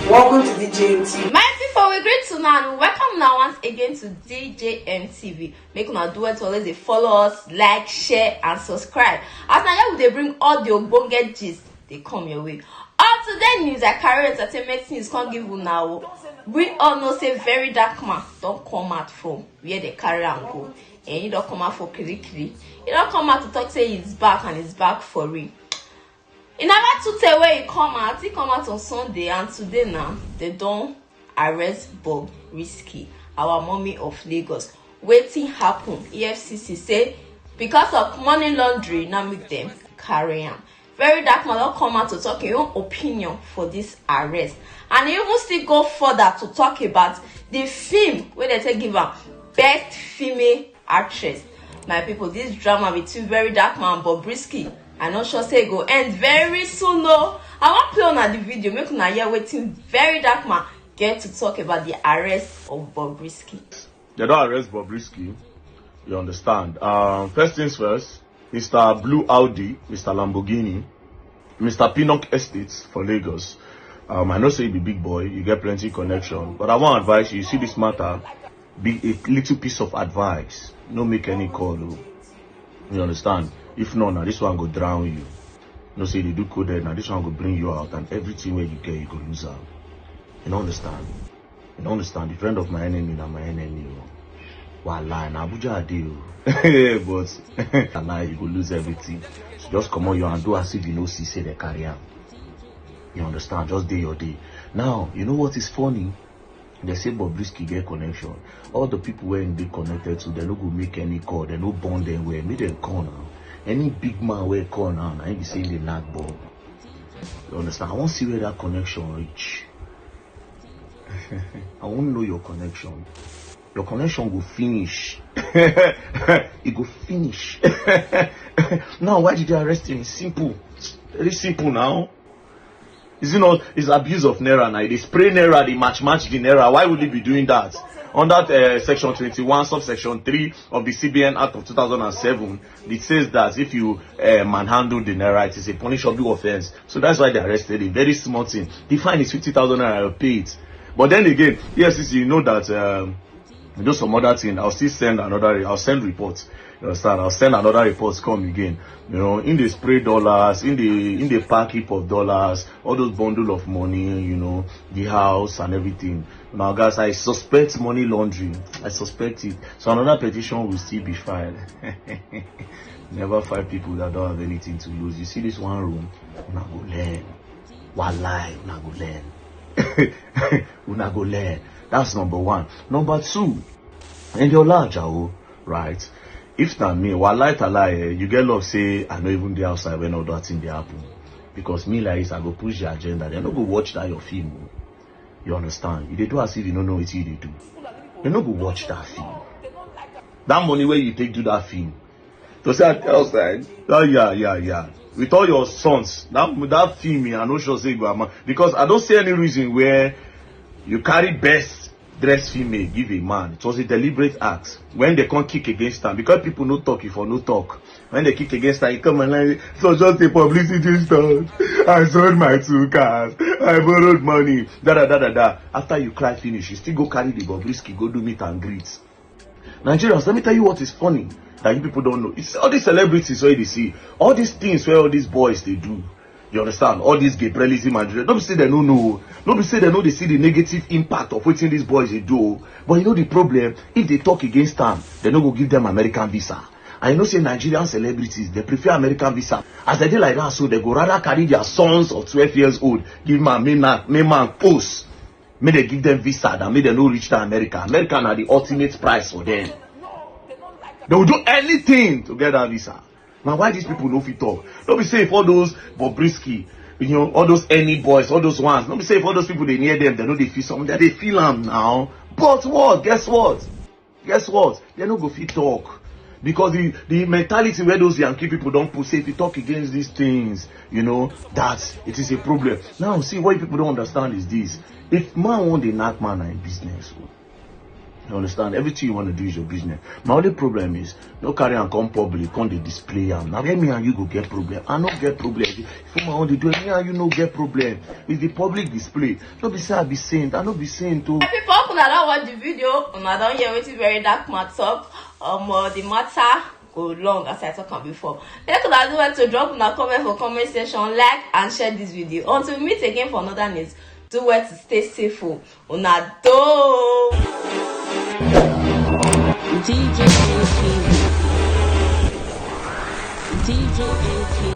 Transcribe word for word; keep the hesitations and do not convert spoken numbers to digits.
Welcome to D J M T V. My people, we greet una and welcome now once again to D J M T V. Make una do well to always dey follow us, like, share, and subscribe. As na here we dey bring all the ogbonge gist dey come your way. All today news, I carry entertainment news come give una o. We all know say Very Dark Man don come out from where they carry am go. And he don come out for Kirikiri. He don come out to talk say he's back and he's back for real. E never too tey wey e come out, e come out on Sunday, and today now, they don arrest Bobrisky, our mommy of Lagos. Wetin happen? E F C C say because of money laundering, na make dem carry am. Very Dark Man don come out to talk im own opinion for this arrest, and e even still go further to talk about the film wey dem take give am best female actress. My people, this drama between Very Dark Man and Bobrisky, I no sure say e go end very soon o. I wan play una the video, make una hear wetin Very Dark Man get to talk about the arrest of Bobrisky. They don arrest Bobrisky. You understand? Um, first things first, Mister Blue Audi, Mister Lamborghini, Mister Pinnock Estates for Lagos. Um, I know say you be big boy, you get plenty connection, but I wan advise you, you see this matter, be a little piece of advice. No make any call o. You understand? If not, now this one go drown you. No say they do coded, now this one go bring you out, and everything where you get, you go lose am. You no understand? You no understand? The friend of my enemy na my enemy o. Wallahi, na Abuja I dey o. But wallahi, you go lose everything. So just comot your hand, do as if you no see say they carry am. You understand? Just dey your day. Now, you know what is funny? They say Bobrisky get connection. All the people wey dey connected to, they no go make any call. They no bond them well. Make them call now. Any big man wey call now, na him be say they knack Bob. You understand? I wan see where that connection reach. I wan know your connection. Your connection go finish. E go finish. Now, why did they arrest him? Simple. Very simple now. Is it not? It's abuse of naira now. They spray naira, they match match the naira. Why would they be doing that? Under uh, section twenty-one, subsection three of the C B N Act of two thousand and seven, it says that if you uh, manhandle the naira, it is a punishable offense. So that's why they arrested him. Very small thing. The fine is fifty thousand naira. You pay it. But then again, E F C C, you know that um, you do some other thing. I'll still send another. I'll send reports. You understand? I'll send another report come again. You know, in the spray dollars, in the in the pack heap of dollars, all those bundle of money, you know, the house and everything. Now, guys, I suspect money laundering. I suspect it. So another petition will still be filed. Never five people that don't have anything to lose. You see this one room, una go learn. Wallahi, una go learn. Una go learn. That's number one. Number two, and your large, oh, right? If na me, wallahi talai, eh, you get love say I no even dey outside when all that thing dey happen. Because me like this, I go push the agenda. They no go watch that your film. Oh. You understand? You dey do as if you no know wetin you dey do. They no go watch that film. That money where you take do that film, to say I dey outside. Yeah, yeah, yeah, yeah. With all your sons, that that film, I no sure say you go amount, because I don't see any reason where you carry best dressed female give a man. It was a deliberate act. When they come kick against am, because people no talk, if for no talk. When they kick against am, he come and like, so just a publicity stunt. I sold my two cars. I borrowed money. Da da da da da. After you cry finish, you still go carry the Bobrisky, go do meet and greet. Nigerians, let me tell you what is funny that you people don't know. It's all these celebrities where they see, all these things where all these boys they do. You understand? All this Gabrielism and don't be say they no know. Don't be say they know they see the negative impact of wetin these boys they do. But you know the problem, if they talk against them, they no go give them American visa. I know say Nigerian celebrities, they prefer American visa. As they dey like that, so they go rather carry their sons of twelve years old, give man, make man, make man post. Make they give them visa than make they no reach to America. America na the ultimate prize for them. They will do anything to get that visa. Now, why these people no fit talk? Don't be say if all those Bobrisky, you know, all those any boys, all those ones. Don't be say if all those people they near them, they know they feel something. They feel am now. But what? Guess what? Guess what? They no go fit talk. Because the, the mentality where those Yankee people don't put say if you talk against these things, you know, that it is a problem. Now, see, what people don't understand is this. If man want the knock man in business, oh, You understand? Everything you want to do is your business. My only problem is, no carry and come public, come dey display am. Now where me and you go get problem? I no get problem. If my own dey do it, me and you no get problem. It's the public display. No be say I be saint. I no be saint o. People, una don watch the video, una don hear wetin very dark man talk. Um, uh, the matter go long as I talk am before. Make una do well to drop una comment for comment section, like and share this video. Until we meet again for another news, do well to stay safe o. Una do. D J A K. D J A K.